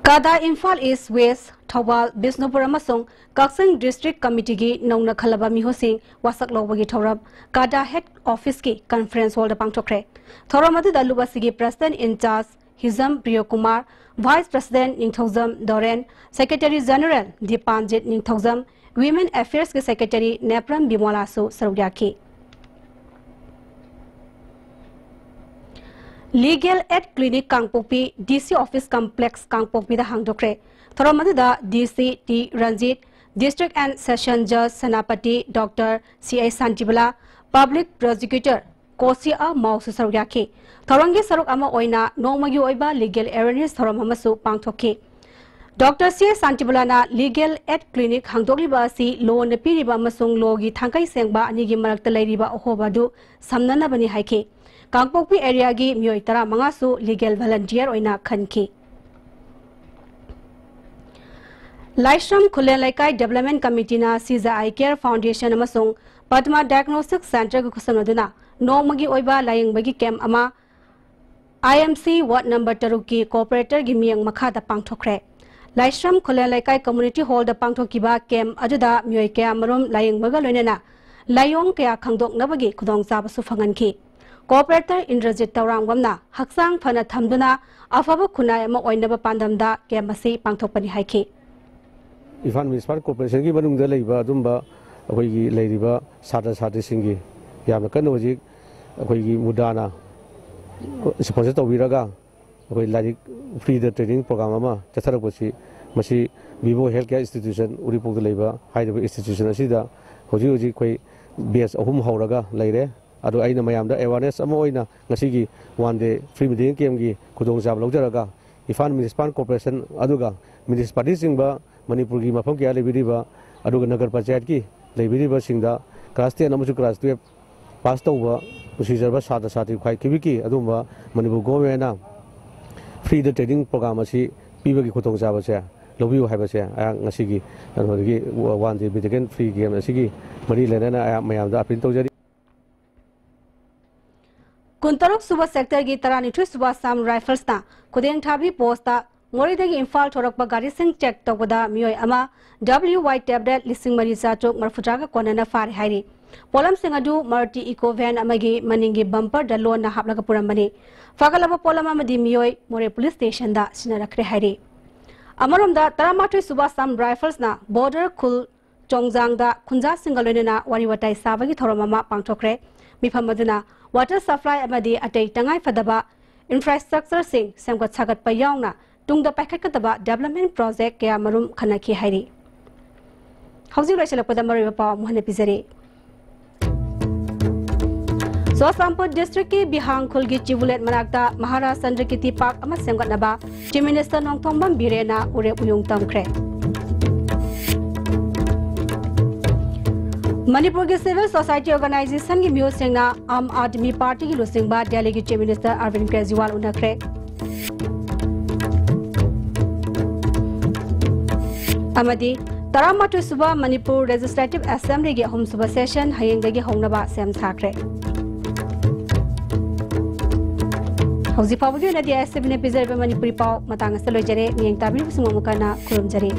ꯀꯥꯗꯥ ꯏꯝꯐꯥꯜ ꯏꯁ ꯋꯦꯁ, ꯊꯧꯕꯥꯜ, ꯕꯤꯁꯅꯨꯄꯨꯔ ꯑꯃꯁꯨꯡ ꯀꯛꯆꯤꯡ ꯗꯤꯁꯇ꯭ꯔꯤꯛ ꯀꯃꯤꯇꯤꯒꯤ ꯅꯧꯅ ꯈꯜꯂꯕ ꯃꯤꯍꯨꯠꯁꯤꯡ ꯋꯥꯁꯛ ꯂꯧꯕꯒꯤ ꯊꯧꯔꯝ ꯀꯥꯗꯥ ꯍꯦꯗ ꯑꯣꯐꯤꯁꯀꯤ ꯀꯟꯐꯔꯦꯟꯁ ꯍꯣꯜꯗ ꯄꯥꯡꯊꯣꯛꯈ꯭ꯔꯦ꯫ ꯊꯧꯔꯝ ꯑꯗꯨꯗ ꯂꯨꯕꯁꯤꯒꯤ ꯄ꯭ꯔꯁꯤꯗꯦꯟꯠ ꯏꯟꯆꯥꯔꯖ ꯍꯤꯖꯝ ꯄ꯭ꯔꯤꯌꯣꯀꯨꯃꯥꯔ, ꯚꯥꯏꯁ ꯄ꯭ꯔꯁꯤꯗꯦꯟꯠ ꯅꯤꯡꯊꯧꯖꯝ ꯗꯣꯔꯦꯟ, ꯁꯦꯀ꯭ꯔꯦꯇꯔꯤ ꯖꯦꯅꯔꯦꯜ ꯗꯤꯄꯥꯟꯖꯤꯠ ꯅꯤꯡꯊꯧꯖꯝ, ꯋꯤꯃꯦꯟ ꯑꯦꯐꯤꯌꯔꯁꯀꯤ ꯁꯦꯀ꯭ꯔꯦꯇꯔꯤ ꯅꯦꯄ꯭ꯔꯝ ꯕꯤꯃꯣꯂꯥꯁꯨ ꯁꯔꯨꯛ ꯌꯥꯈꯤ꯫ ꯂꯤꯒꯦꯜ ꯑꯦꯗ ꯀ꯭ꯂꯤꯅꯤꯛ ꯀꯥꯡꯄꯣꯛꯄꯤ ꯗꯤ ꯁꯤ ꯑꯣꯐꯤꯁ ꯀꯝꯄ꯭ꯂꯦꯛꯁ ꯀꯥꯡꯄꯣꯛꯄꯤꯗ ꯍꯥꯡꯗꯣꯛꯈ꯭ꯔꯦ꯫ ꯊꯧꯔꯝ ꯑꯗꯨꯗ D C T Ranjit, district and session ꯖꯖ Senapati doctor C I Shantibala, public prosecutor ꯀꯣꯁꯤ ꯑ ꯃꯥꯎꯁꯨ ꯁꯔꯨꯛ ꯌꯥꯈꯤ꯫ ꯊꯧꯔꯝꯒꯤ ꯁꯔꯨꯛ ꯑꯃ ꯑꯣꯏꯅ ꯅꯣꯡꯃꯒꯤ ꯑꯣꯏꯕ ꯂꯤꯒꯦꯜ ꯑꯦꯋꯦꯔꯅꯦꯁ ꯊꯧꯔꯝ ꯑꯃꯁꯨ ꯄꯥꯡꯊꯣꯛꯈꯤ꯫ ꯗꯣꯛꯇꯔ ꯁꯤ ꯑꯦꯁ ꯁꯥꯟꯇꯤꯕꯂꯥꯅ ꯂꯤꯒꯦꯜ ꯑꯦꯗ ꯀ꯭ꯂꯤꯅꯤꯛ ꯍꯥꯡꯗꯣꯛꯂꯤꯕ ꯑꯁꯤ ꯂꯣꯅ ꯄꯤꯔꯤꯕ ꯑꯃꯁꯨꯡ ꯂꯣꯒꯤ ꯊꯥꯡꯀꯩ ꯁꯦꯡꯕ ꯑꯅꯤꯒꯤ ꯃꯔꯛꯇ ꯂꯩꯔꯤꯕ ꯑꯍꯣꯕ ꯑꯗꯨ ꯁꯝꯅꯅꯕꯅꯤ ꯍꯥꯏꯈꯤ꯫ ꯀꯥꯡꯄꯣꯛꯄꯤ ꯑꯦꯔꯤꯌꯥꯒꯤ ꯃꯤꯑꯣꯏ ꯇꯔꯥꯃꯉꯥꯁꯨ ꯂꯤꯒꯦꯜ ꯚꯂꯟꯇꯤꯌꯔ ꯑꯣꯏꯅ ꯈꯟꯈꯤ꯫ ꯂꯥꯏꯁ꯭ꯔꯝ ꯈꯨꯂꯦꯟ ꯂꯩꯀꯥꯏ ꯗꯦꯕꯂꯞꯃꯦꯟ ꯀꯃꯤꯇꯤꯅ ꯁꯤꯖꯥ ꯑꯥꯏ ꯀꯦꯌꯔ ꯐꯥꯎꯟꯗꯦꯁꯟ ꯑꯃꯁꯨꯡ ꯄꯗꯃ ꯗꯥꯏꯒꯅꯣꯁꯇꯤꯛ ꯁꯦꯟꯇꯔꯒ ꯈꯨꯠꯁꯝꯅꯗꯨꯅ ꯅꯣꯡꯃꯒꯤ ꯑꯣꯏꯕ ꯂꯥꯌꯦꯡꯕꯒꯤ ꯀꯦꯝꯞ ꯑꯃ ꯑꯥꯏ ꯑꯦꯝ ꯁꯤ ꯋꯥꯔꯗ ꯅꯝꯕꯔ ꯇꯔꯨꯛꯀꯤ ꯀꯣꯑꯣꯄꯔꯦꯇꯔꯒꯤ ꯃꯤꯠꯌꯦꯡ ꯃꯈꯥꯗ ꯄꯥꯡꯊꯣꯛꯈ꯭ꯔꯦ꯫ ꯂꯥꯏꯁ꯭ꯔꯝ ꯈꯨꯂꯦꯟ ꯂꯩꯀꯥꯏ ꯀꯝꯃ꯭ꯌꯨꯅꯤꯇꯤ ꯍꯣꯜꯗ ꯄꯥꯡꯊꯣꯛꯈꯤꯕ ꯀꯦꯝꯞ ꯑꯗꯨꯗ ꯃꯤꯑꯣꯏ ꯀꯌꯥꯃꯔꯨꯝ ꯂꯥꯌꯦꯡꯕꯒ ꯂꯣꯏꯅꯅ ꯂꯥꯏꯑꯣꯡ ꯀꯌꯥ ꯈꯪꯗꯣꯛꯅꯕꯒꯤ ꯈꯨꯗꯣꯡꯆꯥꯕꯁꯨ ꯐꯪꯍꯟꯈꯤ꯫ ꯀꯣꯑꯣꯄꯔꯦꯇꯔ ꯏꯟꯗ꯭ꯔꯖꯤꯠ ꯇꯧꯔꯥꯡꯕꯝꯅ ꯍꯛꯆꯥꯡ ꯐꯅ ꯊꯝꯗꯨꯅ ꯑꯐꯕ ꯈꯨꯟꯅꯥꯏ ꯑꯃ ꯑꯣꯏꯅꯕ ꯄꯥꯟꯗꯝꯗ ꯀꯦꯝꯞ ꯑꯁꯤ ꯄꯥꯡꯊꯣꯛꯄꯅꯤ ꯍꯥꯏꯈꯤ꯫ ꯏꯝꯐꯥꯜ ꯃ꯭ꯌꯨꯅꯤꯁꯤꯄꯥꯜ ꯀꯣꯔꯄꯣꯔꯦꯁꯟꯒꯤ ꯃꯅꯨꯡꯗ ꯂꯩꯕ ꯑꯗꯨꯝꯕ ꯑꯩꯈꯣꯏꯒꯤ ꯂꯩꯔꯤꯕ ꯁꯥꯇ꯭ꯔ ꯁꯥꯇ꯭ꯔꯤꯁꯤꯡꯒꯤ ꯌꯥꯝꯅ ꯀꯟꯅ ꯍꯧꯖꯤꯛ ꯑꯩꯈꯣꯏꯒꯤ ꯃꯨꯗꯥꯅ ꯁ꯭ꯄꯣꯟꯁꯔ ꯇꯧꯕꯤꯔꯒ ꯑꯩꯈꯣꯏ ꯂꯥꯏꯔꯤꯛ ꯐ꯭ꯔꯤꯗ ꯇ꯭ꯔꯦꯅꯤꯡ ꯄ꯭ꯔꯣꯒ꯭ꯔꯥꯝ ꯑꯃ ꯆꯠꯊꯔꯛꯄꯁꯤ, ꯃꯁꯤ ꯚꯤꯚꯣ ꯍꯦꯜꯊ ꯀꯦꯌꯔ ꯏꯟꯁꯇꯤꯇ꯭ꯌꯨꯁꯟ ꯎꯔꯤꯄꯣꯛꯇ ꯂꯩꯕ ꯍꯥꯏꯔꯤꯕ ꯏꯟꯁꯇꯤꯇ꯭ꯌꯨꯁꯟ ꯑꯁꯤꯗ ꯍꯧꯖꯤꯛ ꯍꯧꯖꯤꯛ ꯑꯩꯈꯣꯏ ꯕꯦꯆ ꯑꯍꯨꯝ ꯍꯧꯔꯒ ꯂꯩꯔꯦ꯫ ꯑꯗꯣ ꯑꯩꯅ ꯃꯌꯥꯝꯗ ꯑꯦꯋꯥꯔꯅꯦꯁ ꯑꯃ ꯑꯣꯏꯅ ꯉꯁꯤꯒꯤ ꯋꯥꯟ ꯗꯦ ꯐ꯭ꯔꯤ ꯃꯦꯗꯤꯀꯦꯜ ꯀꯦꯝꯞꯀꯤ ꯈꯨꯗꯣꯡꯆꯥꯕ ꯂꯧꯖꯔꯒ ꯏꯝꯐꯥꯜ ꯃ꯭ꯌꯨꯅꯤꯁꯤꯄꯥꯜ ꯀꯣꯔꯄꯣꯔꯦꯁꯟ ꯑꯗꯨꯒ ꯃ꯭ꯌꯨꯅꯤꯁꯤꯄꯥꯂꯤꯇꯤꯆꯤꯡꯕ ꯃꯅꯤꯄꯨꯔꯒꯤ ꯃꯐꯝ ꯀꯌꯥ ꯂꯩꯕꯤꯔꯤꯕ ꯑꯗꯨꯒ ꯅꯒꯔ ꯄꯟꯆꯥꯌꯠꯀꯤ ꯂꯩꯕꯤꯔꯤꯕꯁꯤꯡꯗ ꯀ꯭ꯂꯥꯁ ꯇꯦꯟ ꯑꯃꯁꯨꯡ ꯀ꯭ꯂꯥꯁ ꯇꯨꯌꯦꯜꯞ ꯄꯥꯁ ꯇꯧꯕ ꯅꯨꯡꯁꯤꯖꯔꯕ ꯁꯥꯇ꯭ꯔ ꯁꯥꯇ꯭ꯔꯤ ꯈ꯭ꯋꯥꯏ ꯀꯤꯕꯤꯛꯀꯤ ꯑꯗꯨꯒꯨꯝꯕ ꯃꯅꯤꯄꯨꯔ ꯒꯣꯔꯃꯦꯟꯅ ꯐ꯭ꯔꯤꯗ ꯇ꯭ꯔꯦꯅꯤꯡ ꯄ꯭ꯔꯣꯒ꯭ꯔꯥꯝ ꯑꯁꯤ ꯄꯤꯕꯒꯤ ꯈꯨꯗꯣꯡꯆꯥꯕꯁꯦ ꯂꯧꯕꯤꯌꯨ ꯍꯥꯏꯕꯁꯦ ꯑꯩꯍꯥꯛ ꯉꯁꯤꯒꯤ ꯀꯩꯅꯣꯗꯒꯤ one day medical free camp ꯑꯁꯤꯒꯤ ꯃꯔꯤ ꯂꯩꯅꯅ ꯑꯩꯍꯥꯛ ꯃꯌꯥꯝꯗ ꯑꯄꯤꯜ ꯇꯧꯖꯔꯤ꯫ ꯀꯨꯟꯇꯔꯨꯛ ꯁꯨꯕ ꯁꯦꯛꯇꯔꯒꯤ ꯇꯔꯥꯅꯤꯊꯣꯏ ꯁꯨꯕ ꯑꯁꯥꯝ ꯔꯥꯏꯐꯜꯁꯅ ꯈꯨꯗꯦꯡꯊꯥꯕꯤ ꯄꯣꯁꯇ ꯃꯣꯔꯦꯗꯒꯤ ꯏꯝꯐꯥꯜ ꯊꯣꯔꯛꯄ ꯒꯥꯔꯤꯁꯤꯡ ꯆꯦꯛ ꯇꯧꯕꯗ ꯃꯤꯑꯣꯏ ꯑꯃ ꯗꯕ꯭ꯂꯤꯌꯨ ꯋꯥꯏ ꯇꯦꯕ꯭ꯂꯦꯠ ꯂꯤꯁꯤꯡ ꯃꯔꯤ ꯆꯥꯇ꯭ꯔꯨꯛ ꯃꯔꯤꯐꯨꯇꯔꯥꯒ ꯀꯣꯟꯅꯅ ꯐꯥꯔꯦ ꯍꯥꯏꯔꯤ꯫ ꯄꯣꯠꯂꯝꯁꯤꯡ ꯑꯗꯨ ꯃꯔꯇꯤ ꯏꯀꯣ ꯚꯦꯟ ꯑꯃꯒꯤ ꯃꯅꯤꯡꯒꯤ ꯕꯝꯄꯔꯗ ꯂꯣꯟꯅ ꯍꯥꯞꯂꯒ ꯄꯨꯔꯝꯕꯅꯤ꯫ ꯐꯥꯒꯠꯂꯕ ꯄꯣꯠꯂꯝ ꯑꯃꯗꯤ ꯃꯤꯑꯣꯏ ꯃꯣꯔꯦ ꯄꯨꯂꯤꯁ ꯁ꯭ꯇꯦꯁꯟꯗ ꯁꯤꯟꯅꯔꯛꯈ꯭ꯔꯦ ꯍꯥꯏꯔꯤ꯫ ꯑꯃꯔꯣꯝꯗ ꯇꯔꯥꯃꯥꯊꯣꯏ ꯁꯨꯕ ꯑꯁꯥꯝ ꯔꯥꯏꯐꯜꯁꯅ ꯕꯣꯔꯗꯔ ꯈꯨꯜ ꯆꯣꯡꯖꯥꯡꯗ ꯈꯨꯟꯖꯥꯁꯤꯡꯒ ꯂꯣꯏꯅꯅ ꯋꯥꯔꯤ ꯋꯥꯇꯥꯏ ꯁꯥꯕꯒꯤ ꯊꯧꯔꯝ ꯑꯃ ꯄꯥꯡꯊꯣꯛꯈ꯭ꯔꯦ꯫ ꯃꯤꯐꯝ ꯑꯗꯨꯅ ꯋꯥꯇꯔ ꯁꯄ꯭ꯂꯥꯏ ꯑꯃꯗꯤ ꯑꯇꯩ ꯇꯉꯥꯏꯐꯗꯕ ꯏꯟꯐ꯭ꯔꯥꯁ꯭ꯇ꯭ꯔꯛꯆꯔꯁꯤꯡ ꯁꯦꯝꯒꯠ ꯁꯥꯒꯠꯄ ꯌꯥꯎꯅ ꯇꯨꯡꯗ ꯄꯥꯏꯈꯠꯀꯗꯕ ꯗꯦꯕꯂꯞꯃꯦꯟ ꯄ꯭ꯔꯣꯖꯦꯛ ꯀꯌꯥꯃꯔꯨꯝ ꯈꯟꯅꯈꯤ ꯍꯥꯏꯔꯤ꯫ ꯍꯧꯖꯤꯛ ꯂꯣꯏꯁꯤꯜꯂꯛꯄꯗ ꯃꯔꯨꯑꯣꯏꯕ ꯄꯥꯎ ꯑꯃꯨꯛ ꯍꯟꯅ ꯄꯤꯖꯔꯤ꯫ ꯆꯨꯔꯆꯥꯟꯄꯨꯔ ꯗꯤꯁꯇ꯭ꯔꯤꯛꯀꯤ ꯕꯤꯍꯥꯡ ꯈꯨꯜꯒꯤ ꯆꯤꯕꯨꯂꯦꯠ ꯃꯅꯥꯛꯇ ꯃꯍꯥꯔꯥꯖ ꯆꯟꯗ꯭ꯔꯀꯤꯔꯇꯤ ꯄꯥꯔꯛ ꯑꯃ ꯁꯦꯝꯒꯠꯅꯕ ꯆꯤꯐ ꯃꯤꯅꯤꯁꯇꯔ ꯅꯣꯡꯊꯣꯝꯕꯝ ꯕꯤꯔꯦꯟꯅ ꯎꯔꯦꯞ ꯎꯌꯨꯡ ꯇꯝꯈ꯭ꯔꯦ꯫ ꯃꯅꯤꯄꯨꯔꯒꯤ ꯁꯤꯚꯤꯜ ꯁꯣꯁꯥꯏꯇꯤ ꯑꯣꯔꯒꯅꯥꯏꯖꯦꯁꯟꯒꯤ ꯃꯤꯑꯣꯏꯁꯤꯡꯅ ꯑꯥꯝ ꯑꯥꯗꯃꯤ ꯄꯥꯔꯇꯤꯒꯤ ꯂꯨꯆꯤꯡꯕ ꯗꯦꯜꯂꯤꯒꯤ ꯆꯤꯐ ꯃꯤꯅꯤꯁꯇꯔ ꯑꯔꯕꯤꯟꯗ ꯀꯦꯖꯔꯤꯋꯥꯜ ꯎꯅꯈ꯭ꯔꯦ꯫ ꯑꯃꯗꯤ ꯇꯔꯥꯃꯥꯊꯣꯏ ꯁꯨꯕ ꯃꯅꯤꯄꯨꯔ ꯂꯦꯖꯤꯁꯂꯦꯇꯤꯚ ꯑꯦꯁꯦꯝꯕ꯭ꯂꯤꯒꯤ ꯑꯍꯨꯝ ꯁꯨꯕ ꯁꯦꯁꯟ ꯍꯌꯦꯡꯗꯒꯤ ꯍꯧꯅꯕ ꯁꯦꯝ ꯁꯥꯈ꯭ꯔꯦ꯫ ꯍꯧꯖꯤꯛ ꯐꯥꯎꯕꯒꯤ ꯑꯣꯏꯅꯗꯤ ꯑꯦꯁ ꯇꯤ ꯚꯤꯅ ꯄꯤꯖꯔꯤꯕ ꯃꯅꯤꯄꯨꯔꯤ ꯄꯥꯎ ꯃꯇꯥꯡ ꯑꯁꯤꯗ ꯂꯣꯏꯖꯔꯦ꯫ ꯃꯤꯠꯌꯦꯡ ꯇꯥꯕꯤꯔꯤꯕꯁꯤꯡ ꯑꯃꯨꯛ ꯍꯟꯅ ꯈꯨꯔꯨꯝꯖꯔꯤ꯫